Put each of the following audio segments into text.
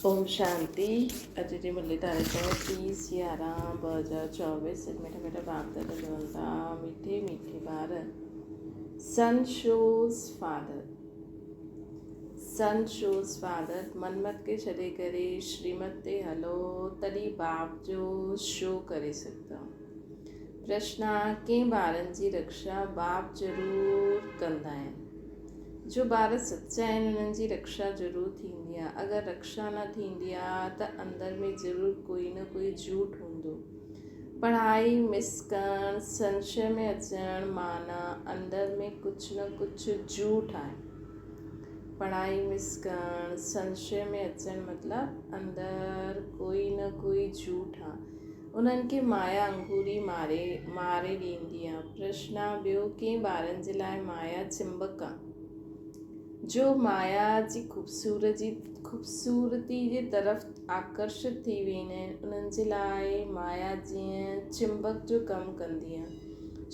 اوم شانتي اڄ جي مرلي تاريخ 30/11/2024 اڄ مٺا مٺا باپ دادا چون ٿا مٺي مٺي ٻار son shows father son shows father منمت کي ڇڏي ڪري شريمت تي هلو تڏهن باپ جو شو ڪري سگهندا پرشنا ڪنهن ٻارن جي رڪشا باپ ضرور ڪندا آهن جو ٻار سچا آهن انهن جي رڪشا ضرور ٿيندي آهي اگر رڪشا نه ٿيندي آهي ته اندر ۾ ضرور ڪوئي نه ڪوئي جهوٺ هوندو. پڙهائي مس ڪرڻ، سنشي ۾ اچڻ معنيٰ اندر ۾ ڪجهه نه ڪجهه جهوٺ آهي. پڙهائي مس ڪرڻ، سنشي ۾ اچڻ مطلب اندر ڪوئي نه ڪوئي جهوٺ آهي. انهن کي مايا انگوري ماري ماري ڏيندي آ. پرشنا ٻيو ڪنهن ٻارن جي لاء مايا چمبڪ آ. جو مايا جي خوبصورتي خوبصورتي جي طرف آڪرشت ٿي ويندا آهن انهن جي لاء مايا جيئن چمبڪ جو ڪم ڪندي آ.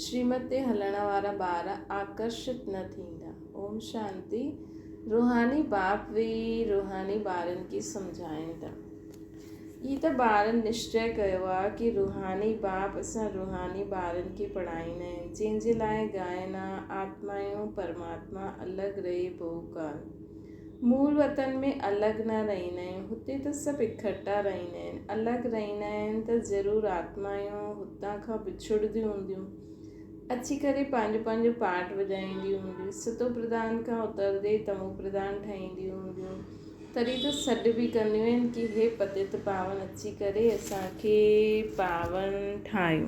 شريمت تي هلڻ وارا ٻار آڪرشت نه ٿيندا. اوم شانتي روحاني باپ ويهي روحاني ٻارن کي سمجهائين ٿا. هي ته ٻارن نشچي ڪيو آ ڪي روحاني باپ اسان روحاني ٻارن کي پڙهائيندا آهن جنهن جي لاء ڳائن آ آتمايون پرماتما الڳ رهي بهوڪال مول وطن ۾ الڳ نه رهيندا آهيون هتي ته سڀ اڪٺا رهيندا آهن الڳ رهيندا آهن ته ضرور آتمايون هتان کان وڇڙنديون هونديون اچي ڪري پنهنجو پنهنجو پارٽ وڄائينديون هونديون ستو پرڌان کان اتردي تمو پرڌان ٺهينديون هونديون تڏهن ته سڏ به ڪنديون آهن ڪي هي پتيت پاون اچي ڪري اسان کي پاون ٺاهيو.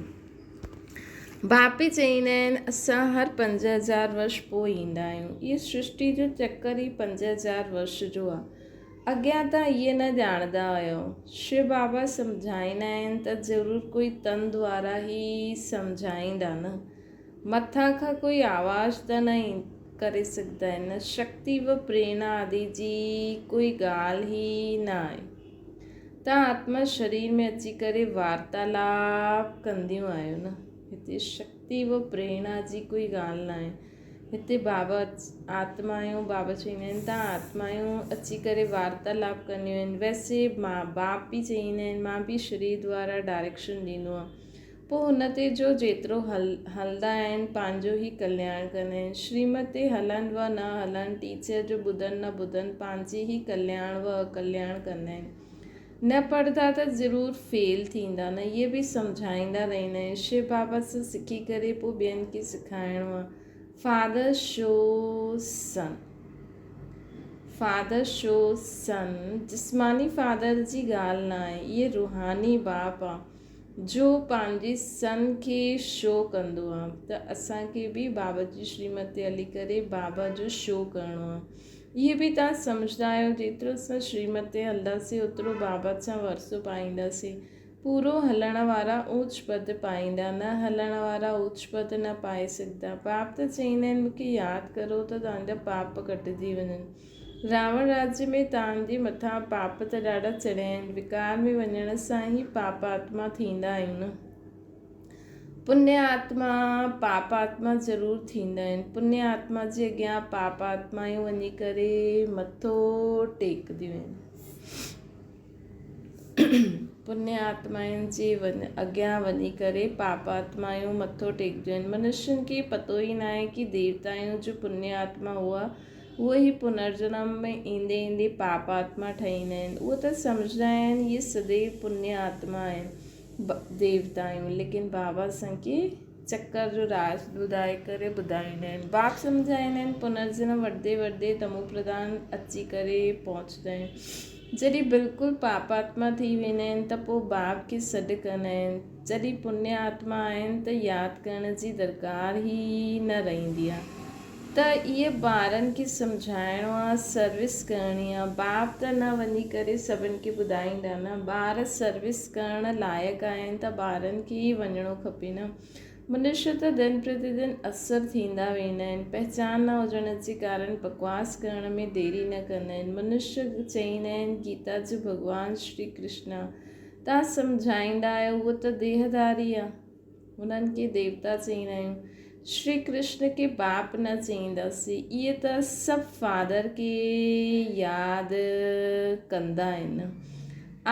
باپي چئيندا آهن اسان هر 5000 ورش پوء ايندا آهيون. اهو سرشٽي جو چڪر ئي 5000 ورش جو آهي. اڳيان تان اهي نه ڄاڻندا هيو. شو بابا سمجهائيندا آهن ته ضرور ڪوئي تن دوارا ئي سمجهائيندا نه. مٿان کان ڪوئي آواز ته نه ڪري سگهندا آهن، نه شڪتي و پريرڻا آدي جي ڪوئي ڳالهه ئي نه آهي. تان آتما شرير ۾ اچي ڪري وارتالاپ ڪنديون آهيو نه. هتي شڪتي و پريرڻا جي ڪوئي ڳالهه نه آهي. هتي بابا آتمايون بابا چوندا آهن تان آتمايون اچي ڪري وارتالاپ ڪنديون آهن. ويسي مان باپ به چئيندا آهن مان به شرير دوارا ڊائريڪشن ڏيندو آهيان. پوء هن تي جو جيترو هلندا آهن، پنهنجو ئي ڪلياڻ ڪندا آهن. شريمت تي هلن و نه هلن، ٽيچر جو ٻڌن نه ٻڌن، پنهنجي ئي ڪلياڻ و اڪلياڻ ڪندا آهن. نه پڙهندا ته ضرور فيل ٿيندا نه اهي به سمجهائيندا رهندا آهن. شو بابا سان سکي ڪري پوء ٻين کي سکائڻو آهي. Father show son. Father show son جسماني فادر جي ڳالهه ناهي، اهي روحاني باپ آ. جو پنهنجي سن کي شو ڪندو آ ته اسان کي به بابا جي شريمت تي هلي ڪري بابا جو شو ڪرڻو آ اهي به توهان سمجهدا آهيو جيترو اسان شريمت تي هلنداسين اوترو بابا سان ورثو پائينداسين پورو هلڻ وارا اوچ پد پائيندا نه هلڻ وارا اوچ پد نه پائي سگهندا باپ ته چئيندا آهن مونکي ياد ڪرو ته توهان جا پاپ ڪٽجي وڃن راوڻ راڄ ۾ تان جي مٿان پاپ ته ڏاڍا چڙهيا آهن. وڪار ۾ وڃڻ سان ئي پاپ آتما ٿيندا آهيون نه. پڃ آتما پاپ آتما ضرور ٿيندا آهن. پڃ آتما جي اڳيان پاپ آتمائون وڃي ڪري مٿو ٽيڪديون آهن. پڃ آتمائن جي اڳيان وڃي ڪري پاپ آتمائون مٿو ٽيڪديون آهن. منشين کي پتو ئي ناهي ڪي ديوتائون جو پڃ آتما هئا اهي ئي پنرجنم ۾ ايندي ايندي پاپ آتما ٺهيندا آهن. اهو ته سمجهندا آهن اهي سديو پڃ آتما آهن، ديوتا آهيون، ليڪن بابا اسان کي چڪر جو راز ٻڌائي ڪري ٻڌائيندا آهن. باپ سمجهائيندا آهن پنرجنم وٺندي وٺندي تمو پرڌان اچي ڪري پهچندا آهن. جڏهن بلڪل پاپ آتما ٿي ويندا آهن ته پوء باپ کي سڏ ڪندا آهن. جڏهن پڃ آتما آهن ته ياد ڪرڻ جي درڪار ئي نه رهندي آهي. ته اهي ٻارن کي سمجهائڻو آ، سروس ڪرڻي آ، باپ ته نه وڃي ڪري سڀن کي ٻڌائيندا نه، ٻار سروس ڪرڻ لائق آهن ته ٻارن کي ئي وڃڻو کپي نه. منشي ته دن پرتي دن اثر ٿيندا ويندا آهن، پهچان نه هجڻ جي ڪارڻ بڪواس ڪرڻ ۾ ديري نه ڪندا آهن. منشي چئيندا آهن گيتا جو ڀڳوان شري ڪرشنا تان سمجهائيندا آهيو اهو ته ديهه ڌاري آ. هنن کي ديوتا چئيندا آهيون. شري ڪرشن کي باپ نه چئينداسين. اهي ته سڀ فادر کي ياد ڪندا آهن.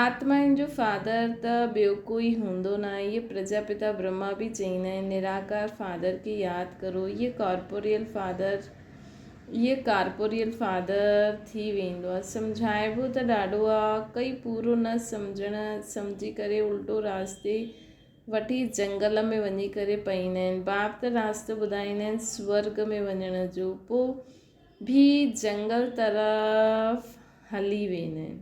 آتمائن جو فادر ته ٻيو ڪوئي هوندو ناهي. اهي پرجاپتا برهما به چئيندا آهن نراڪار فادر کي ياد ڪرو. اهي ڪارپوريل فادر اهي ڪارپوريل فادر ٿي ويندو آهي. سمجهائبو ته ڏاڍو آهي. ڪئي پورو نه سمجهڻ سمجهي ڪري الٽو راستي وٺي جنگل ۾ وڃي ڪري پئيندا آهن. باپ ته راستو ٻڌائيندا آهن سورڳ ۾ وڃڻ جو، پوء به جنگل طرف هلي ويندا آهن.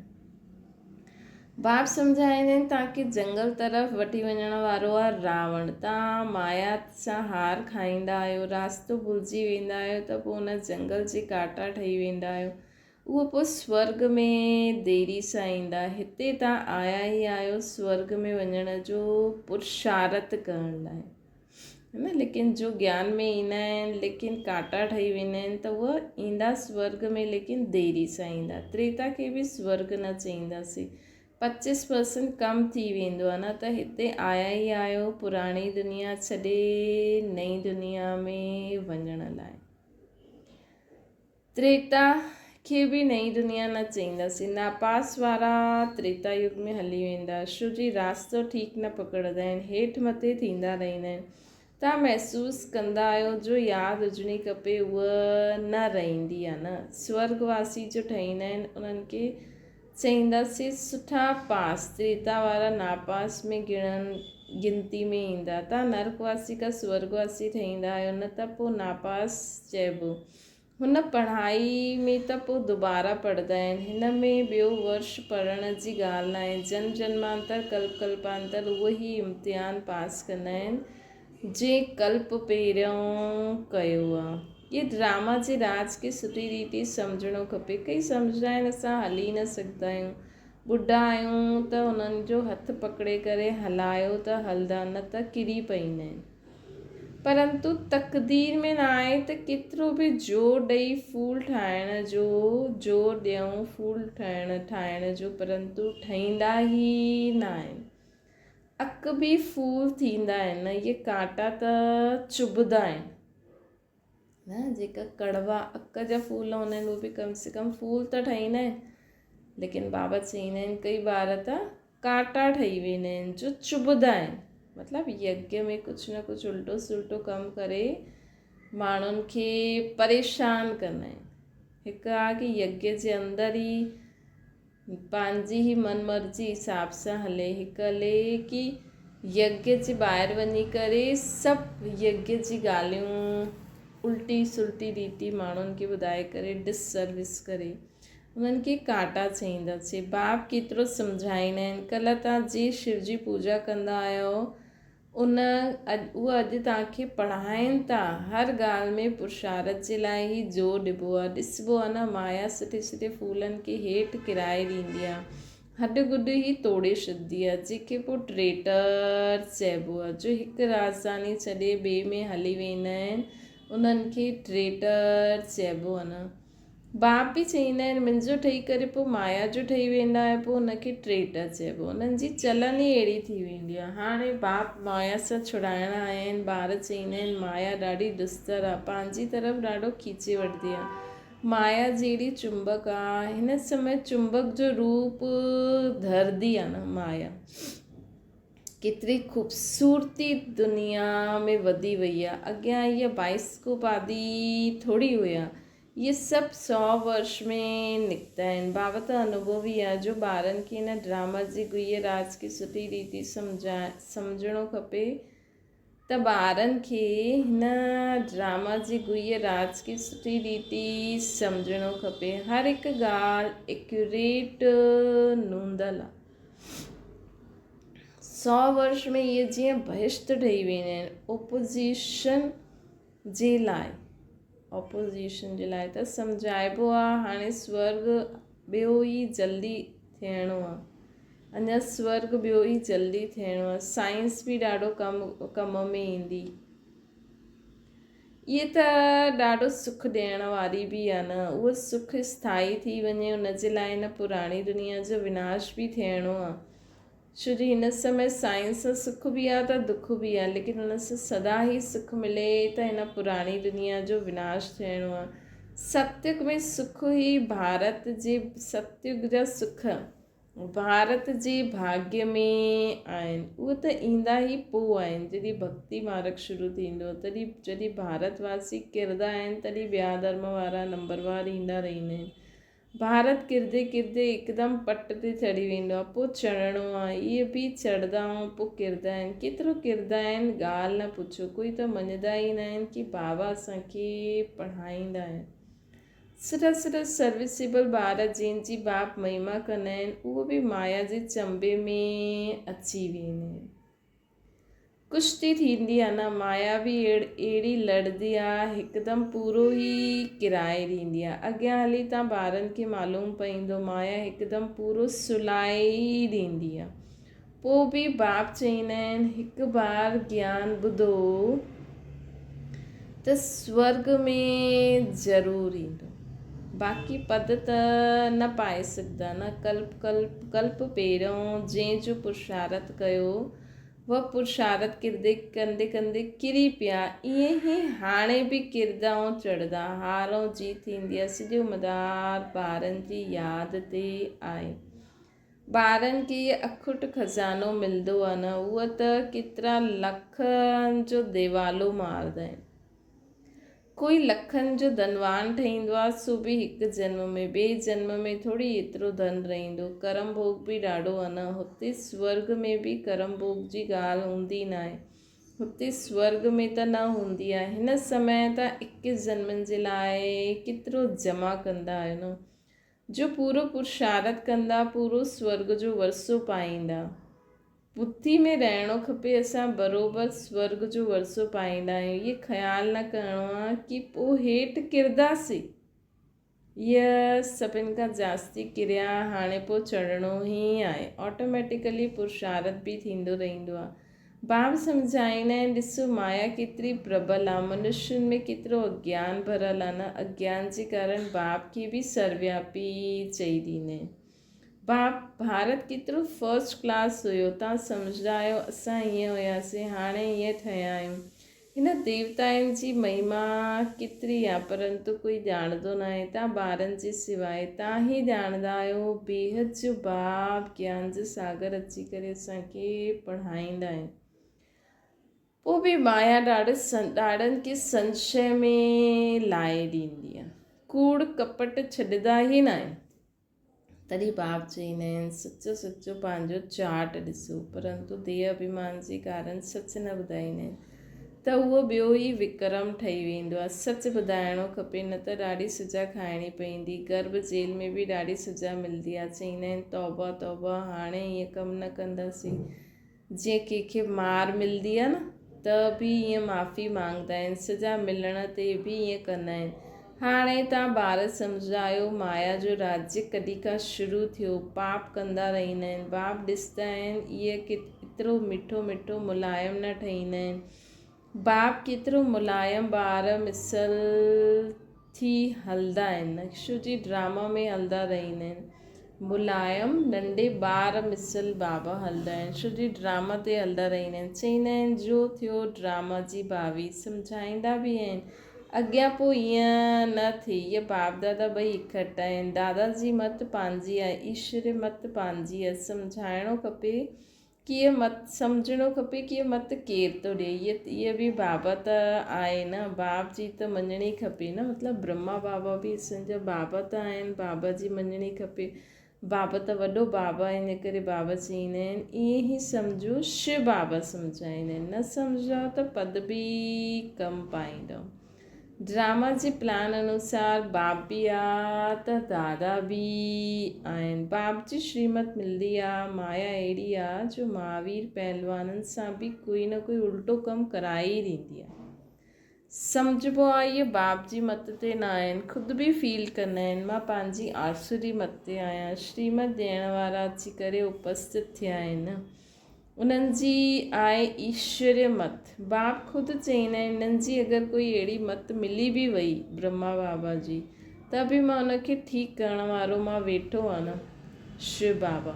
باپ سمجهائيندا آهن توهان کي جنگل طرف وٺي وڃڻ وارو آهي راوڻ. توهان مايا سان هار کائيندا آهيو، راستو ڀلجي ويندا آهيو ته پوء ان جنگل جي ڪاٽا ٺهي ويندا آهيو. اهو پوء سورڳ ۾ ديري سان ايندا. هتي توهان آيا ئي آهيو سورڳ ۾ وڃڻ جو پرشارت ڪرڻ لاء. هي نه ليڪن جو گيان ۾ ايندا آهن ليڪن ڪانٽا ٺهي ويندا آهن ته اهي ايندا سورڳ ۾ ليڪن ديري سان ايندا. تريتا کي به سورڳ نه چئينداسين. پچيس پرسنٽ ڪم ٿي ويندو آهي نه ته هتي آيا ئي آهيو پراڻي دنيا ڇڏي نئين دنيا ۾ وڃڻ لاء. تريتا کي به نئين دنيا نه چئينداسين. ناپاس وارا تريتا يگ ۾ هلي ويندا. شو جي راستو ٺيڪ نه پڪڙندا آهن. هيٺ مٿي ٿيندا رهندا آهن. توهان محسوس ڪندا آهيو جو ياد هجڻي کپي اها نه رهندي آهي نه. سورڳ واسي جو ٺهيندا آهن انهن کي چئينداسين سٺا پاس تريتا وارا ناپاس ۾ گڻن گنتي ۾ ايندا. توهان نرڪ واسي کان سورڳ واسي ٺهيندا آهيو نه ته پوء ناپاس چئبو. هن پڙهائي ۾ ته پوء دوباره پڙهندا آهن. هن ۾ ٻيو ورش پڙهڻ جي ڳالهه ناهي. جنم جنمانتر، ڪلپ ڪلپانتر اهو ئي امتحان پاس ڪندا آهن، جنهن ڪلپ پهريون ڪيو آ. اهي ڊراما جي راز کي سٺي ريتي سمجهڻو کپي. ڪئي سمجهندا آهن اسان هلي نه سگهندا آهيون. ٻڍا آهيون ته انهن جو هٿ پڪڙي ڪري هلايو ته هلندا نه ته ڪري پئيندا آهن. پرنتو تقدير ۾ نه آهي ته ڪيترو به زور ڏئي ڦول ٺاهڻ جو زور ڏيون ڦول ٺهڻ ٺاهڻ جو پرنتو ٺهيندا ئي نه آهن. اڪ به ڦول ٿيندا آهن اهي ڪانٽا ته چڀندا آهن نه جيڪا ڪڙوا اڪ جا ڦول هوندا آهن اهي به ڪم سي ڪم ڦول ته ٺهيندا آهن ليڪن بابا چئيندا آهن ڪئي ٻار ته ڪانٽا ٺهي ويندا آهن جو چڀندا آهن مطلب يگيه ۾ ڪجهه نه ڪجهه الٽو سلٽو ڪم ڪري ماڻهن کي پريشان ڪندا آهن هڪ آ ڪي يگيه جي اندر ئي پنهنجي ئي من مرضي حساب سان هلي هڪ هلي ڪي يگيه جي ٻاهر وڃي ڪري سڀ يگيه جي ڳالهيون الٽي سلٽي ريتي ماڻهن کي ٻڌائي ڪري ڊس سروس ڪري انهن کي ڪانٽا چئيندا چي باپ ڪيترو سمجهائيندا آهن ڪلهه توهان جي شو جي پوڄا ڪندا آهيو ان اڄ اهو اڄ توهان کي پڙهائين ٿا هر ڳالهه ۾ پرشارت جي لاء ئي زور ڏبو آهي ڏسبو آهي نه مايا سٺي سٺي ڦولن کي هيٺ ڪرائي ڏيندي آهي هڏ گڏ ئي توڙي ڇڏندي آهي جنهن کي پوء ٽريٽر چئبو آهي جو هڪ راڄڌاني ڇڏي ٻئي ۾ هلي ويندا آهن انهن کي ٽريٽر چئبو آهي نه باپ به چئيندا آهن منهنجو ٺهي ڪري پوء مايا جو ٺهي ويندا آهيو پوء ان کي ٽريٽر چئبو انهن جي چلن ئي اهڙي ٿي ويندي آهي هاڻي باپ مايا سان ڇڙائڻ آيا آهن ٻار چئيندا آهن مايا ڏاڍي ڏستر آهي پنهنجي طرف ڏاڍو کيچي وٺندي آهي مايا جهڙي چمبڪ آهي هن سمي چمبڪ جو روپ ڌرندي آهي نه مايا ڪيتري خوبصورتي دنيا ۾ وڌي وئي آ. اڳيان اهي بائسڪوپ آدي ٿوري هيا. اهي سڀ سئو ورش ۾ نڪتا آهن. بابا ته انوڀوي آ جو ٻارن کي هن ڊراما جي گهيء راز کي سٺي ريتي سمجهڻو کپي ته ٻارن کي هن ڊراما جي گهيء راز کي سٺي ريتي سمجهڻو کپي. هر هڪ ڳالهه ايڪيوريٽ نوندل آ. سئو ورش ۾ اهي جيئن بهشت ٺهي ويندا آهن اپوزيشن جي لاء اپوزيشن جي لاء ته سمجهائبو آهي هاڻي سورگ ٻيو ئي جلدي ٿيڻو آهي اڃا سورگ ٻيو ئي جلدي ٿيڻو آهي سائنس به ڏاڍو ڪم ڪم ۾ ايندي اهي ته ڏاڍو سک ڏيڻ واري به آ نه. اهو سک اسٿائي ٿي وڃي ان جي لاء هن پراڻي دنيا جو وناش به ٿيڻو آ. ڇو جو هن سمي سائنس سان سک به آ ته دک به آ ليڪن ان سان سدا ئي سک ملي ته هن پراڻي دنيا جو وناش ٿيڻو آ. ستيگ ۾ سک ئي ڀارت جي ستيگ جا سک ڀارت جي ڀاڳيه ۾ آهن. اهي ته ايندا ئي پوء آهن جڏهن ڀڳتي مارگ شروع ٿيندو تڏهن جڏهن ڀارت واسي ڪردا آهن تڏهن ٻيا ڌرم وارا نمبروار ايندا رهندا آهن. ڀارت ڪردي ڪردي هڪدم پٽ تي چڙهي ويندو آهي، پوء چڙهڻو آهي. اهي به چڙهندا ۽ پوء ڪردا آهن. ڪيترو ڪردا آهن، ڳالهه نه پڇو. ڪوئي ته مڃدا ئي نه آهن ڪي بابا اسان کي پڙهائيندا آهن. سٺا سٺا سروسيبل ٻار جنهن جي باپ مهما ڪندا آهن، اهو به مايا جي چنبي ۾ اچي ويندا آهن. ڪشتي ٿيندي آ نه مايا به اهڙي لڙدي آ هڪدم پورو ئي ڪرائي ڏيندي آ اڳيان هلي تان ٻارن کي معلوم پئيندو مايا هڪدم پورو سلائي ئي ڏيندي آ پو به باپ چئيندا آهن هڪ بار گيان ٻڌو ته سورڳ ۾ ضرور ايندو باقي پد ته نه پائي سگهندا نه ڪلپ ڪلپ ڪلپ پهريون جنهن جو پرشارت ڪيو وه پرشارت ڪردي ڪندي ڪندي ڪري پيا. ائين ئي هاڻي به ڪردا ۽ چڙهندا. هار ۽ جيت ٿيندي آهي. سڄو مدار ٻارن جي ياد تي آهي. ٻارن کي اهي اکٽ خزانو ملندو آهي نه اهي ته ڪيترا لکن جو ديوالو مارندا آهن. ڪوئي لکن جو ڌنوان ٺهيندو آ سو به هڪ جنم ۾، ٻئي جنم ۾ ٿوري ايترو ڌن رهندو. ڪرم ڀوڳ به ڏاڍو آ نه. هتي سورڳ ۾ به ڪرم ڀوڳ جي ڳالهه هوندي ناهي. هتي سورڳ ۾ ته نه هوندي آ. هن سمي ته اڪيس جنمن جي لاء ڪيترو جمع ڪندا آهيو نه. جو پورو پرشارت ڪندا پورو سورڳ جو ورثو پائيندا. ٻڌي ۾ رهڻو کپي اسان بروبر سورڳ جو ورثو پائيندا آهيون اهي خيال نه ڪرڻو آ ڪي پو هيٺ ڪرداسي اهي سڀن کان جاستي ڪريا هاڻي پو چڙهڻو ئي آهي آٽوميٽيڪلي پرشارت به ٿيندو رهندو آ باب سمجهائيندا آهن ڏسو مايا ڪيتري پربل آ منشين ۾ ڪيترو اگيان ڀرل آ نه اگيان جي ڪارڻ باب کي به سروياپي چئي ڏيندا آهن. باپ، ڀارت ڪيترو فرسٽ ڪلاس هيو، توهان سمجهندا آهيو اسان ائين هياسين، هاڻي ائين ٺهيا آهيون. هن ديوتائن جي مهما ڪيتري آ، پرنتو ڪوئي ڄاڻندو ناهي، توهان ٻارن جي سواء. توهان ئي ڄاڻندا آهيو، بيحد جو باپ گيان جو ساگر اچي ڪري اسان کي پڙهائيندا آهن. پوء به مايا ڏاڍن کي سنشي ۾ لائي ڏيندي آ. ڪوڙ ڪپٽ ڇڏندا ئي ناهن. تڏهن باپ چئيندا آهن، سچو سچو پنهنجو چاٽ ڏسو، پرنتو ديهه اڀيمان جي ڪارڻ سچ نه ٻڌائيندا آهن ته اهو ٻيو ئي وڪرم ٺهي ويندو آهي. سچ ٻڌائڻو کپي نه ته ڏاڍي سزا کائڻي پوندي. گرڀ جيل ۾ به ڏاڍي سزا ملندي آهي. چئيندا آهن، توبه توبه هاڻي ائين ڪم نه ڪنداسين. جيئن ڪنهن کي مار ملندي آهي نه ته به ائين معافي مانگدا آهن، سزا ملڻ تي به ائين ڪندا آهن. هاڻي توهان ٻار سمجهايو مايا جو راجيه ڪڏهن کان شروع ٿيو؟ پاپ ڪندا رهندا آهن، باپ ڏسندا آهن اهي ايترو مٺو مٺو ملائم نه ٺهيندا آهن. باپ ڪيترو ملائم ٻار مثل ٿي هلندا آهن نقشو جي ڊراما ۾ هلندا رهندا آهن ملائم ننڍي ٻار مثل بابا هلندا آهن شو جي ڊراما تي هلندا رهندا آهن چئيندا آهن جو ٿيو ڊراما جي ڀاوي سمجهائيندا به آهن اڳيان پوء ائين نه ٿئي اهي باپ دادا ٻئي اڪٺا آهن دادا جي مت پنهنجي آهي ايشوري مت پنهنجي آهي سمجهائڻو کپي ڪيئن مت سمجهڻو کپي ڪيئن مت ڪير ٿو ڏئي هيء هيء به بابا ته آهي نه باب جي ته مڃڻي کپي نه مطلب برهما بابا به اسان جا بابا ته آهن بابا جي مڃڻي کپي بابا ته وڏو بابا آهي ان ڪري بابا چئيندا آهن ائين ئي سمجهو شو بابا سمجهائيندا آهن نه سمجهندؤ ته پد به ڪم پائيندؤ. ڊراما جي پلان انوسار باپ به آ ته دادا به آهن. باپ جي شريمت ملدي آ. مايا اهڙي آ جو مهاوير پهلوانن سان به ڪوئي نه ڪوئي الٽو ڪم ڪرائي ئي ڏيندي آ. سمجهبو آ اهي باپ جي مت تي نه آهن. خود به فيل ڪندا آهن مان پنهنجي آسوري مت تي آهيان. شريمت ڏيڻ وارا اچي ڪري اپستت ٿيا آهن. انهن جي آهي ايشوريه مت. باپ خود چئيندا آهن انهن جي اگر ڪوئي اهڙي مت ملي به وئي برهما بابا جي ته به مان ان کي ٺيڪ ڪرڻ وارو مان ويٺو آهيان نه. شو بابا.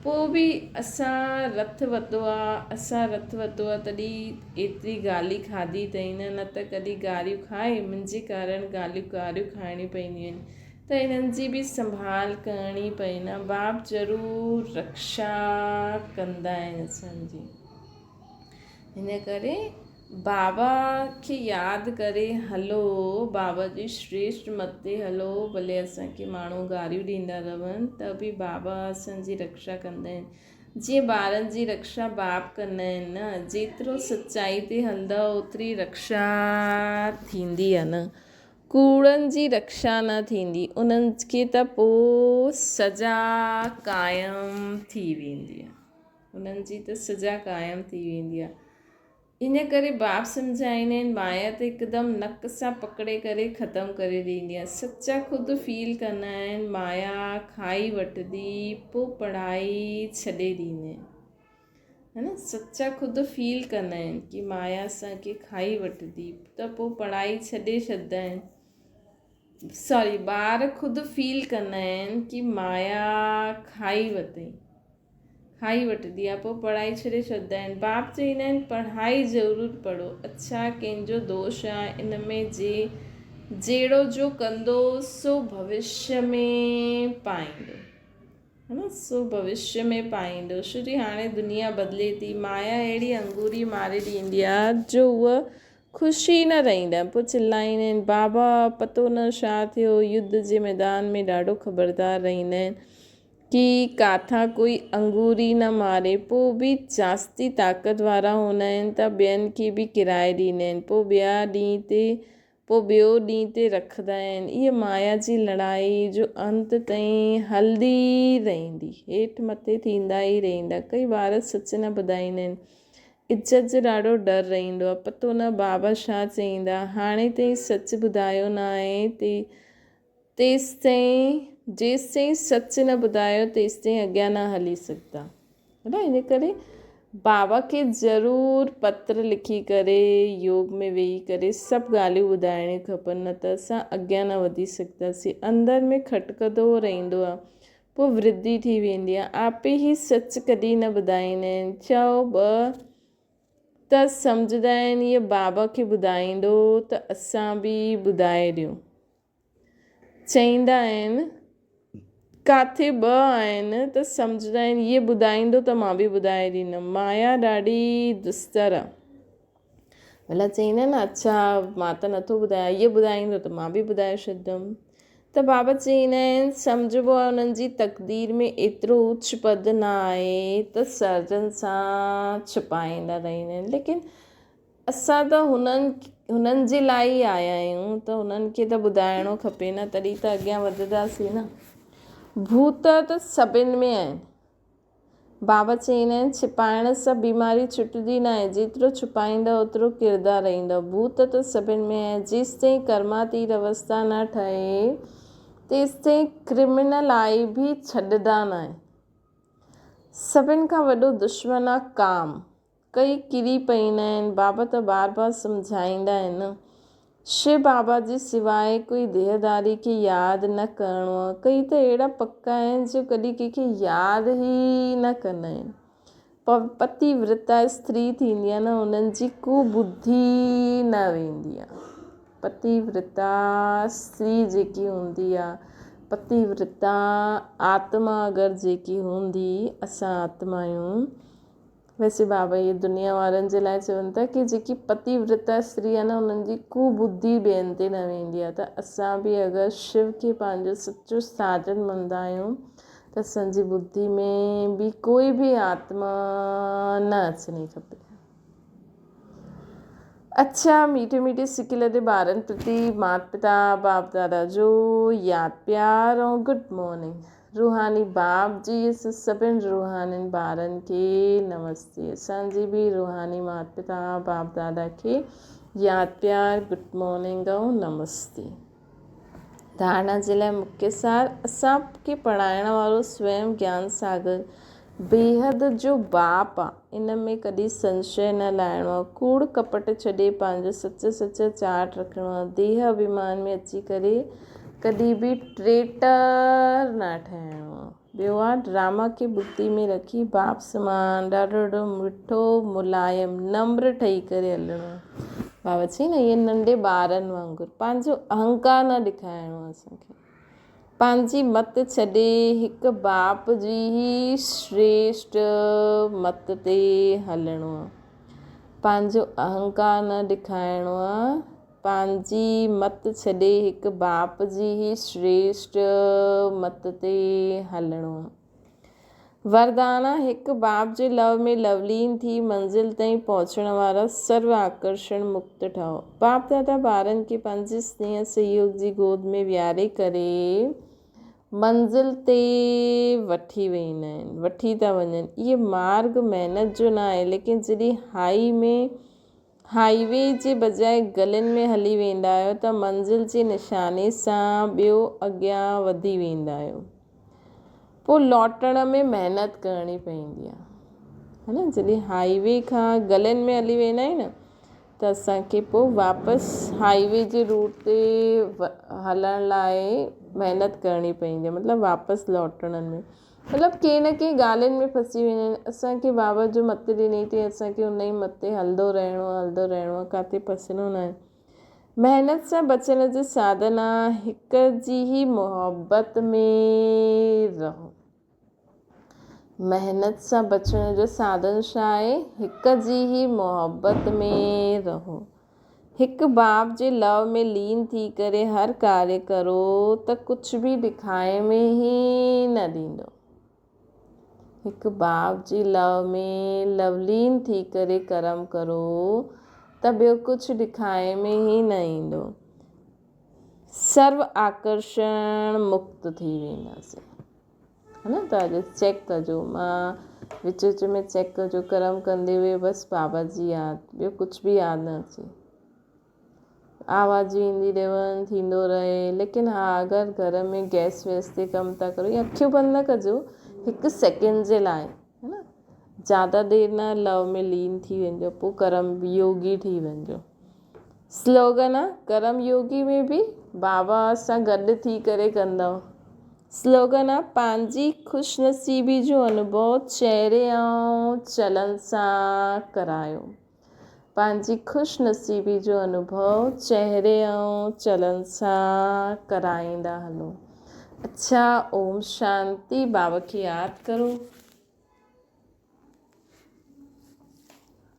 پوء به اسان رٿ وتو آ، اسان رٿ وتو آ تڏهن ايتري گالي کاڌي اٿئي نه، نه ته ڪڏهن گاريون کائي منهنجي ڪارڻ گاليون گاريون کائڻيون پونديون آهن ته انهن جي به سنڀال ڪرڻي پئي نه، باپ ضرور رڪشا ڪندا آهن اسان جي. هن ڪري بابا کي ياد ڪري هلو، بابا جي شريشٽ مت تي هلو، ڀلي اسان کي ماڻهو گاريون ڏيندا رهن ته به بابا اسان جي رڪشا ڪندا آهن. جيئن ٻارن جي رڪشا باپ ڪندا آهن نه، جيترو سچائي تي هلندؤ اوتري رڪشا ٿيندي آهي نه. ڪوڙن جي رڪشا نه ٿيندي، انهن کي ته پوء سزا قائم ٿي ويندي آهي. انهن جي ته سزا قائم ٿي ويندي آهي. ان ڪري باپ سمجهائيندا آهن مايا ته هڪدم نڪ سان پڪڙي ڪري ختم ڪري ڏيندي آهي. سچا خود فيل ڪندا آهن مايا کائي وٺندي پوء پڙهائي ڇڏي ڏيندا آهن. ها نه سچا خود فيل ڪندا آهن ڪي مايا اسان کي کائي وٺندي ته پوء پڙهائي ڇڏي ڇڏندا آهن. سوري ٻار خود فيل ڪندا آهن ڪي مايا کائي وتئي. کائي وٺندي آهي پوء پڙهائي ڇڏي ڇڏندا آهن باپ چئيندا آهن پڙهائي ضرور پڙهو اڇا ڪنهن جو دوش آهي ان ۾ جي جهڙو جو ڪندو سو ڀوشيه ۾ پائيندو ها نه سو ڀوشيه ۾ پائيندو ڇو جي هاڻي دنيا بدلي ٿي مايا اهڙي انگوري ماري ڏيندي آهي جو هوء خوش ئي نه رهندا آهن پوء چلائيندا آهن بابا پتو نه ڇا ٿيو يڌ جي ميدان ۾ ڏاڍو خبردار رهندا آهن ڪي ڪاٿان ڪوئي انگوري نه ماري، پوء به جاستي طاقت وارا هوندا آهن ته ٻين کي به ڪرائي ڏيندا آهن، پوء ٻيا ڏينهن تي پوء ٻيو ڏينهن تي رکندا آهن. اها مايا جي لڙائي جو انت تائين هلندي رهندي، هيٺ مٿي ٿيندا ئي رهندا. ڪئي ٻار سچ نه ٻڌائيندا آهن. عزت جو ڏاڍو ڊر رهندو آهي. پتو نه بابا ڇا چئيندا. هاڻي تائين سچ ٻڌايو نه آهي تي تيستائين جيستائين سچ نه ٻڌايو تيستائين اڳيان نه هلي سگهندا نه ان ڪري بابا کي ضرور پتر لکي ڪري يوگ ۾ ويهي ڪري سڀ ڳالهيون ٻڌائڻيون کپن نه ته اسان اڳيان نه وڌي سگهنداسين اندر ۾ کٽڪندو رهندو آهي پوء ورڌي ٿي ويندي آهي آپي هي سچ ڪڏهن نه ٻڌائيندا آهن چئو ٻه ته سمجهندا آهن هيء بابا کي ٻڌائيندو ته اسان به ٻڌائي ڏيون چئيندا آهن، ڪاٿي ٻه آهن ته سمجهندا آهن هيء ٻڌائيندو ته مان به ٻڌائي ڏيندم. مايا ڏاڍي دستر آ. ڀلا چئيندا آهن اڇا مان ته نٿو ٻڌايان هيء ٻڌائيندو ته مان به ٻڌائي ڇڏيندم. ته بابا چئيندا آهن سمجهبو آهي انهن جي تقدير ۾ ايترو اوچ پد نه آهي ته سرجن سان ڇپائيندا رهندا آهن ليڪن اسان ته هنن هنن جي لاء ئي آيا آهيون ته هنن کي ته ٻڌائڻو کپي نه تڏهن ته اڳيان وڌنداسين نه. ڀوت ته سڀن ۾ آهن. بابا چئيندا آهن ڇپائڻ سان بيماري ڇٽندي ناهي جيترو ڇپائيندا اوترو ڪردا رهندا. ڀوت ته سڀن ۾ آهن. جيستائين ڪرماتيت اوستا نه ٺهي تيستائين ڪرمنل آئي به ڇڏندا ناهن. سڀن کان وڏو دشمن آ ڪام. ڪئي ڪري پئيندا آهن. بابا ته بار بار سمجهائيندا آهن نه. شو بابا جي سواء ڪوئي ديهداري کي ياد نه ڪرڻو آهي. ڪئي ته اهڙا پڪا آهن جو ڪڏهن ڪنهن کي ياد ئي نه ڪندا آهن. پتي ورتا استري ٿيندي آهي نه انهن جي ڪو ٻڌي نه ويندي آهي. پتي ورتا استري جيڪي هوندي آهي پتي ورتا آتما اگر جيڪي هوندي اسان آتما آهيون. ويسي بابا اهي دنيا وارن جي لاء چون ٿا ڪي جيڪي پتي ورتا استري آهي نه انهن جي ڪو ٻڌي ٻين تي نه ويندي آهي ته اسان به اگر شو کي پنهنجو سچو ساجن مڃدا آهيون ته اسان جي ٻڌي ۾ به ڪوئي به آتما نه اچڻي کپي. اڇا ميٺي ميٺي سڪي لڌي ٻارن پرتي مات پتا باپ دادا جو ياد پيار ۽ گڊ مارننگ. روحاني باپ جي سڀن روحانين ٻارن کي نمستي اسان جي به روحاني مات پتا باپ دادا کي ياد پيار گڊ مارننگ ۽ نمستي ڌارڻا جي لاء مکيه سار اسان کي پڙهائڻ وارو سويم گيان ساگر بيحد جو باپ آ ان ۾ ڪڏهن سنشي نه لاهڻو آ ڪوڙ ڪپٽ ڇڏي پنهنجو سچ سچ چاٽ رکڻو آ ديهه اڀيمان ۾ اچي ڪري ڪڏهن به ٽريٽر نه ٺهڻو آ. ٻيو آ ڊراما کي ٻڌي ۾ رکي باپ سمان ڏاڍو ڏاڍو مٺو ملائم نمر ٺهي ڪري هلڻو آ. بابا چئي نه ائين ننڍي ٻارن وانگر پنهنجو اهنڪار نه ڏيکارڻو آ اسان کي. پنهنجي مت ڇڏي هڪ باپ جي ئي شريشٽ مت تي هلڻو آ. پنهنجو اهنڪار نه ڏيکارڻو آ. پنهنجي مت ڇڏي هڪ باپ جي ئي شريشٽ مت تي هلڻو. وردانا، هڪ باپ جي لو ۾ لولين ٿي منزل تائين پهچڻ وارا سرو آڪرشڻ مڪت ٺهو. باپ دادا ٻارن کي پنهنجي سنيهه سهيوگ جي گود ۾ ويهاري ڪري منزل تي وٺي ويندا آهن، وٺي ٿا وڃن. اهي مارگ محنت جو نه آهي ليڪن جڏهن هائي ۾ هائي وي جي بجاء گلين ۾ هلي ويندا آهيو ته منزل جي نشاني سان ٻيو اڳيان وڌي ويندا آهيو. پوء لوٽڻ ۾ محنت ڪرڻي پوندي آهي. ها نه جڏهن هائي وي کان گلين ۾ هلي ويندا آهيون نه ته اسان کي پوء واپس هائي وي جي روٽ تي هلڻ لاء محنت ڪرڻي پوندي آهي مطلب واپس لوٽڻ ۾. مطلب ڪنهن نه ڪنهن ڳالهين ۾ ڦسي ويندا آهن اسان کي بابا جو مت ڏني اٿئي اسان کي ان ئي مت تي هلندو رهڻو آهي هلندو رهڻو آهي ڪاٿي ڦسڻو نه آهي محنت سان بچڻ جو ساڌن آهي هڪ جي ئي محبت ۾ رهو محنت سان بچڻ جو ساڌن ڇا آهي هڪ جي ئي محبت ۾ رهو هڪ باپ جي لو ۾ لين ٿي ڪري هر ڪاريه ڪرو ته ڪجهه به ڏکائي ۾ ئي نه ڏيندو. هڪ باپ جي لو ۾ لولين ٿي ڪري ڪرم ڪرو ته ٻيو ڪجهه ڏکائي ۾ ئي نه ايندو. سرو آڪرشڻ مڪت ٿي وينداسين. ها نه ته اڄ چيڪ ڪجو مان وچ وچ ۾ چيڪ ڪجو ڪرم ڪندي هئي بس بابا جي ياد ٻيو ڪجهه به ياد نه اچي آواز ايندي رهن ٿيندو رهي ليڪن ها اگر گهر ۾ گئس ويس تي ڪم ٿا ڪرو يا اکيون بند نه ڪجو هڪ سيڪنڊ جي لاء ها نه زياده دير نه لو ۾ لين ٿي وڃجو پوء ڪرم يوگي ٿي وڃجو سلوگن آ ڪرم يوگي ۾ به بابا سان گڏ ٿي ڪري ڪندؤ. سلوگن آ پنهنجي خوش نصيبي جو انوڀو چهري ۽ چلن سان ڪرايو. پنهنجي خوش نصيبي جو انوڀو چهري ۽ چلن سان ڪرائيندا هلو. اڇا اوم شانتي بابا کي ياد ڪرو.